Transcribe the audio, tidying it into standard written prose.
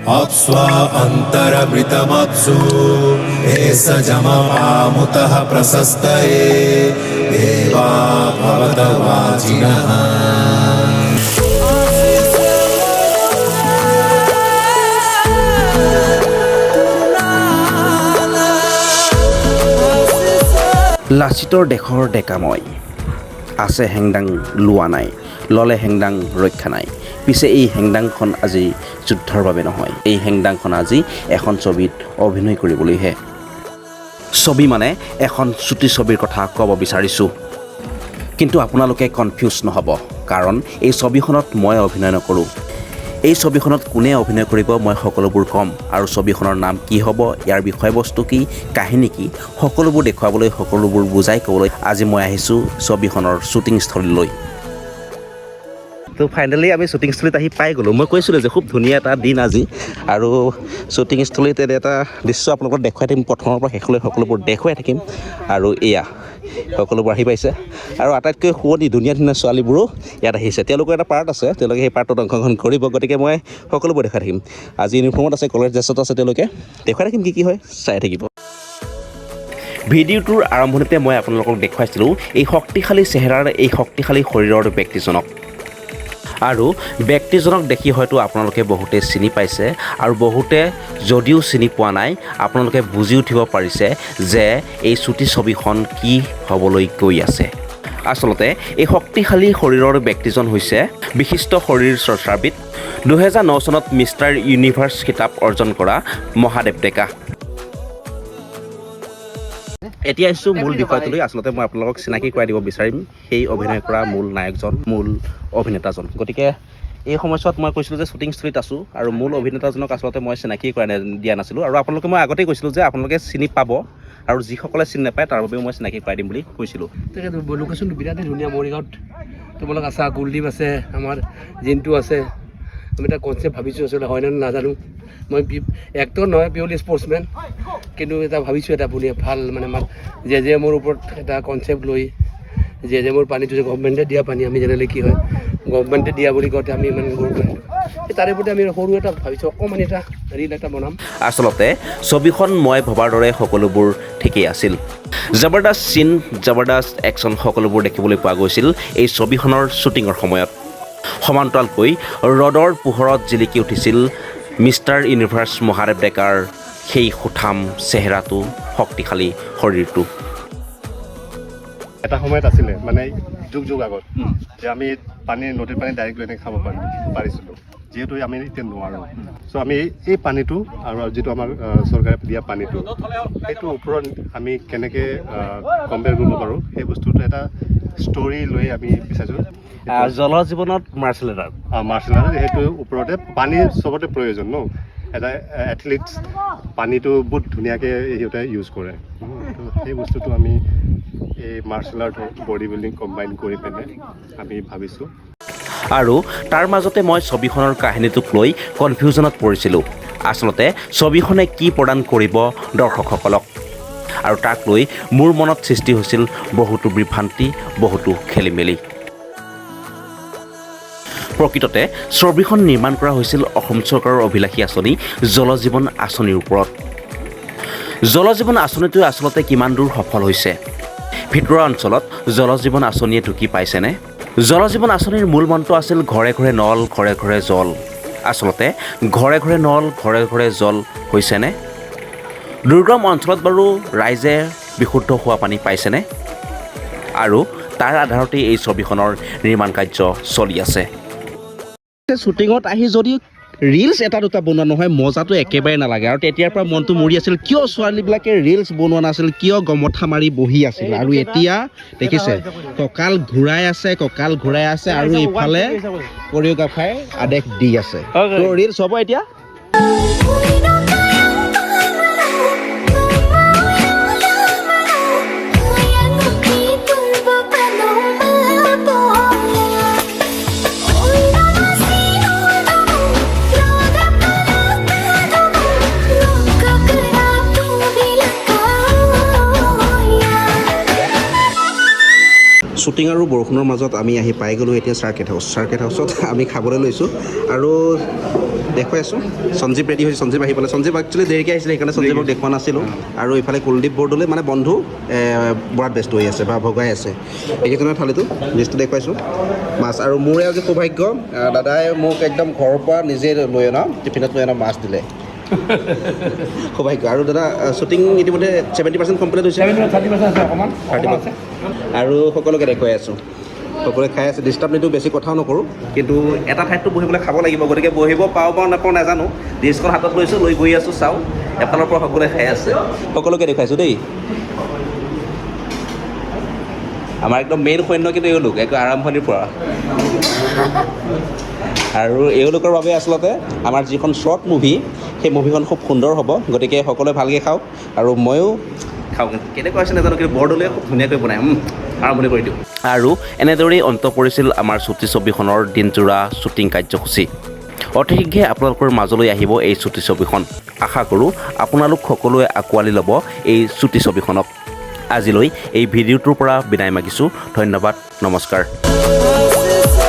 अप्स्वा अन्तरमृतमप्सु भेषजमपामुतः प्रशस्तये देवा भवत वाजिनः। লাচিতৰ দেশৰ ডেকা মই, আছে হেংদাং লোৱা নাই, ল'লে হেংদাং ৰক্ষা নাই। পিছে এই হেংদাংখন আজি যুদ্ধৰ বাবে নহয়, এই হেংদাংখন আজি এখন ছবিত অভিনয় কৰিবলৈহে। ছবি মানে এখন চুটি ছবিৰ কথা ক'ব বিচাৰিছোঁ। কিন্তু আপোনালোকে কনফিউজ নহ'ব, কাৰণ এই ছবিখনত মই অভিনয় নকৰোঁ। এই ছবিখনত কোনে অভিনয় কৰিব মই সকলোবোৰ ক'ম আৰু ছবিখনৰ নাম কি হ'ব, ইয়াৰ বিষয়বস্তু কি, কাহিনী কি, সকলোবোৰ দেখুৱাবলৈ, সকলোবোৰ বুজাই ক'বলৈ আজি মই আহিছোঁ ছবিখনৰ শ্বুটিংস্থলীলৈ। তো ফাইনেলি আমি শ্বুটিংস্থলীত আহি পাই গ'লোঁ। মই কৈছিলোঁ যে খুব ধুনীয়া এটা দিন আজি আৰু শ্বুটিংস্থলীত এনে এটা দৃশ্য আপোনালোকক দেখুৱাই থাকিম। প্ৰথমৰ পৰা শেষলৈ সকলোবোৰ দেখুৱাই থাকিম। আৰু এয়া সকলোবোৰ আহি পাইছে আৰু আটাইতকৈ শুৱনি ধুনীয়া ধুনীয়া ছোৱালীবোৰো ইয়াত আহিছে। তেওঁলোকৰ এটা পাৰ্ট আছে, তেওঁলোকে সেই পাৰ্টত অংশগ্ৰহণ কৰিব। গতিকে মই সকলোবোৰ দেখুৱাই থাকিম। আজি ইউনিফৰ্মত আছে, কলেজ ড্ৰেছত আছে তেওঁলোকে। দেখুৱাই থাকিম কি কি হয়, চাই থাকিব। ভিডিঅ'টোৰ আৰম্ভণিতে মই আপোনালোকক দেখুৱাইছিলোঁ এই শক্তিশালী চেহেৰাৰ, এই শক্তিশালী শৰীৰৰ ব্যক্তিজনক। আৰু ব্যক্তিজনক দেখি হয়তো আপোনালোকে বহুতে চিনি পাইছে আৰু বহুতে যদিও চিনি পোৱা নাই, আপোনালোকে বুজি উঠিব পাৰিছে যে এই চুটি ছবিখন কি হ'বলৈ গৈ আছে। আচলতে এই শক্তিশালী শৰীৰৰ ব্যক্তিজন হৈছে বিশিষ্ট শৰীৰ চৰ্চাবিদ, 2009 চনত মিষ্টাৰ ইউনিভাৰ্ছ খিতাপ অৰ্জন কৰা মহাদেৱ ডেকা। এতিয়া আহিছোঁ মূল বিষয়টোলৈ। আচলতে মই আপোনালোকক চিনাকি কৰাই দিব বিচাৰিম সেই অভিনয় কৰা মূল নায়কজন, মূল অভিনেতাজন। গতিকে এই সময়ছোৱাত মই কৈছিলোঁ যে শ্বুটিংস্থলীত আছোঁ আৰু মূল অভিনেতাজনক আচলতে মই চিনাকি কৰাই দিয়া নাছিলোঁ। আৰু আপোনালোকে মই আগতেই কৈছিলোঁ যে আপোনালোকে চিনি পাব আৰু যিসকলে চিনি নাপায় তাৰ বাবেও মই চিনাকি কৰাই দিম বুলি কৈছিলোঁ। তাকেতো, লোকেশ্যনটো বিৰাটেই ধুনীয়া। মৰিগাঁৱত তোমালোক আছা, কুলদীপ আছে, আমাৰ জিন্তু আছে। আমি এটা কনচেপ্ট ভাবিছোঁ, আচলতে হয়নে নাজানো। মই এক্টৰ নহয়, পিয়ৰলি স্পৰ্টছমেন। কিন্তু এটা ভাবিছোঁ, এটা ধুনীয়া ভাল মানে আমাৰ জে জে এমৰ ওপৰত এটা কনচেপ্ট লৈ, জে জে এমৰ পানীটো যে গভমেণ্টে দিয়া পানী, আমি জেনেৰেলি কি হয়, গভমেণ্টে দিয়া বুলি কওঁতে আমি ইমান গুৰুত্ব নিদিওঁ। এই তাৰে ওপৰতে আমি সৰু এটা ভাবিছোঁ, অকণমান এটা ৰিল এটা বনাম। আচলতে ছবিখন মই ভবাৰ দৰে সকলোবোৰ ঠিকেই আছিল। জবৰদস্ত চিন, জবৰদস্ত একশ্যন সকলোবোৰ দেখিবলৈ পোৱা গৈছিল এই ছবিখনৰ শ্বুটিঙৰ সময়ত। সমান্তৰালকৈ ৰ'দৰ পোহৰত জিলিকি উঠিছিল মিষ্টাৰ ইউনিভাৰ্ছ মহাদেৱ ডেকাৰ সেই সুঠাম চেহেৰাটো, শক্তিশালী শৰীৰটো। এটা সময়ত আছিলে, মানে যুগ যুগ আগত, যে আমি পানী, নদীৰ পানী ডাইৰেক্ট এনেকৈ খাব পাৰিছিলোঁ। যিহেতু আমি এতিয়া নোৱাৰোঁ, চ' আমি এই পানীটো আৰু যিটো আমাৰ চৰকাৰে দিয়া পানীটো, সেইটোৰ ওপৰত আমি কেনেকৈ কম্পেয়াৰ কৰিব পাৰোঁ, সেই বস্তুটো এটা ষ্টৰি লৈ আমি বিচাৰিছোঁ। জল জীৱনত মাৰ্চেল আৰ্ট। মাৰ্চেল আৰ্ট, সেইটো ওপৰতে। পানী চবতে প্ৰয়োজন ন। এটা এথলিটছ পানীটো বহুত ধুনীয়াকৈ সিহঁতে ইউজ কৰে। তো সেই বস্তুটো আমি এই martial art, body building combine কৰি পিনে আমি ভাবিছোঁ। আৰু তাৰ মাজতে মই ছবিখনৰ কাহিনীটোক লৈ কনফিউজনত পৰিছিলোঁ। আচলতে ছবিখনে কি প্ৰদান কৰিব দৰ্শকসকলক আৰু তাক লৈ মোৰ মনত সৃষ্টি হৈছিল বহুতো বিভ্ৰান্তি, বহুতো খেলি মেলি। প্ৰকৃততে ছবিখন নিৰ্মাণ কৰা হৈছিল অসম চৰকাৰৰ অভিলাষী আঁচনি জল জীৱন আঁচনিৰ ওপৰত। জল জীৱন আঁচনিটোৱে আচলতে কিমান দূৰ সফল হৈছে? ভিতৰুৱা অঞ্চলত জল জীৱন আঁচনিয়ে ঢুকি পাইছেনে? জল জীৱন আঁচনিৰ মূল মন্ত্ৰ আছিল ঘৰে ঘৰে নল, ঘৰে ঘৰে জল। আচলতে ঘৰে ঘৰে নল, ঘৰে ঘৰে জল হৈছেনে? দুৰ্গম অঞ্চলত বাৰু ৰাইজে বিশুদ্ধ খোৱা পানী পাইছেনে? আৰু তাৰ আধাৰতেই এই ছবিখনৰ নিৰ্মাণ কাৰ্য চলি আছে। শ্বুটিঙত আহি যদি ৰিলচ এটা দুটা বনোৱা নহয়, মজাটো একেবাৰে নালাগে। আৰু তেতিয়াৰ পৰা মনটো মৰি আছিল, কিয় ছোৱালীবিলাকে ৰিলচ বনোৱা নাছিল, কিয় গমঠা মাৰি বহি আছিল। আৰু এতিয়া দেখিছে, কঁকাল ঘূৰাই আছে, কঁকাল ঘূৰাই আছে আৰু ইফালে কৰিঅ'গ্ৰাফাৰে আদেশ দি আছে। তো ৰিলচ হ'ব এতিয়া। শ্বুটিং আৰু বৰষুণৰ মাজত আমি আহি পাই গ'লোঁ এতিয়া চাৰ্কেট হাউচ। চাৰ্কেট হাউচত আমি খাবলৈ লৈছোঁ আৰু দেখুৱাই আছোঁ। সঞ্জীৱ ৰেডি হৈছে। সঞ্জীৱ আহি পালে। সঞ্জীৱ একচুৱেলি দেৰিকৈ আহিছিলে, সেইকাৰণে সঞ্জীৱক দেখুওৱা নাছিলোঁ। আৰু ইফালে কুলদীপ বৰদলৈ, মানে বন্ধু, বৰাত ব্যস্ত হৈ আছে বা ভগাই আছে। এইকেইজনৰ থালিটো লিষ্টটো দেখুৱাইছোঁ, মাছ। আৰু মোৰে আজি সৌভাগ্য, দাদাই মোক একদম ঘৰৰ পৰা নিজে লৈ অনা, টিফিনত লৈ অনা মাছ দিলে। সৌভাগ্য। আৰু দাদা, শ্বুটিং ইতিমধ্যে 70% কমপ্লিট হৈছে। 70, 30% আছে, অকণমান অকণমান আছে। আৰু সকলোকে দেখুৱাই আছোঁ, সকলোৱে খাই আছে। ডিষ্টাৰ্ব নিদিওঁ, বেছি কথাও নকৰোঁ, কিন্তু এটা ঠাইততো বহিবলৈ খাব লাগিব। গতিকে বহিব পাওঁ পাওঁ নাপাওঁ নাজানো, ডিছখন হাতত লৈছোঁ, লৈ গৈ আছোঁ। চাওঁ, এফালৰ পৰা সকলোৱে খাই আছে। সকলোকে দেখুৱাইছোঁ দেই। আমাৰ একদম মেইন সৈন্য কিন্তু এওঁলোক, একো আৰম্ভণিৰ পৰা। আৰু এওঁলোকৰ বাবে আচলতে আমাৰ যিখন শ্বৰ্ট মুভি, সেই মুভিখন খুব সুন্দৰ হ'ব। গতিকে সকলোৱে ভালকৈ খাওক আৰু ময়ো খাওঁ। কিন্তু কেনেকুৱা হৈছে নাজানো, কিন্তু বৰদলৈয়ে খুব ধুনীয়াকৈ বনায়। আৰম্ভণি কৰি দিওঁ। আৰু এনেদৰেই অন্ত পৰিছিল আমাৰ চুটি ছবিখনৰ দিনজোৰা শ্বুটিং কাৰ্যসূচী। অতি শীঘ্ৰে আপোনালোকৰ মাজলৈ আহিব এই চুটি ছবিখন। আশা কৰোঁ আপোনালোক সকলোৱে আঁকোৱালি ল'ব এই চুটি ছবিখনক। আজিলৈ এই ভিডিঅ'টোৰ পৰা বিদায় মাগিছোঁ। ধন্যবাদ, নমস্কাৰ। This